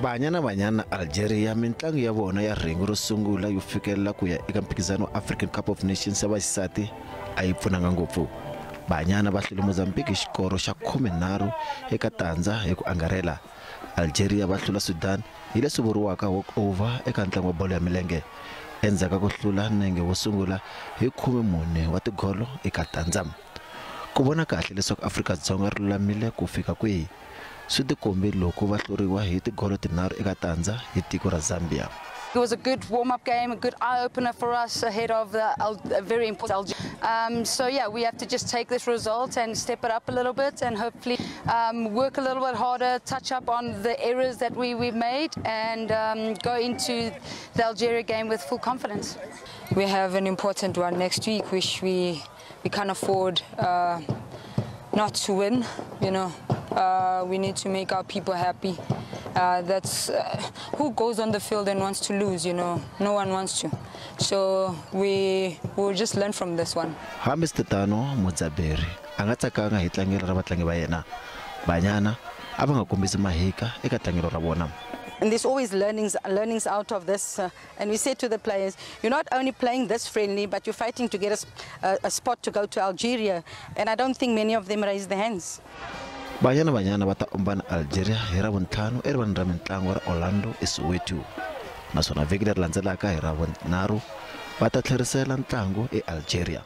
Banyana Banyana Algeria mintlangu ya vona ya rhengu ro sungula yo fikelela ku ya eka mphikizano wa African Cup of Nations ya vaxisati a yi pfunanga ngopfu. Banyana va hlule Mozambique hi xikoro xa 13-0 hi ku angarhela. Algeria va hlula Sudan hi leswi vuriwaka walk-over eka ntlangu wa bolo ya milenge endzhaku ka ku hlula nenge wo sungula hi 14 wa tigolo eka tandza. Ku vona kahle leswaku Afrika-Dzonga ri lulamile ku fika kwihi swi tikombi loko va hluriwa hi tigolo 3-0 hi tiko ra Zambia. It was a good warm-up game, a good eye-opener for us ahead of the very important. So yeah, we have to just take this result and step it up a little bit and hopefully work a little bit harder, touch up on the errors that we've made and go into the Algeria game with full confidence. We have an important one next week, which we can't afford not to win, you know. We need to make our people happy. That's who goes on the field and wants to lose, you know. No one wants to. So we will just learn from this one. Hambiswiritano, Mudzaberi a nga tsakanga hi tlangelo ra vatlangi va yena. Banyana a va nga kombisi mahika eka tlangelo ra vona. And there's always learnings out of this. And we said to the players, you're not only playing this friendly, but you're fighting to get a spot to go to Algeria. And I don't think many of them raised their hands. Banyana Banyana va ta ombana Algeria hi Ravuntlhanu erivaleni ra mintlangu ra Orlando eSoweto. Naswona vhiki leri landzelaka hi Ravunharhu va ta tlherisela ntlangu eAlgeria.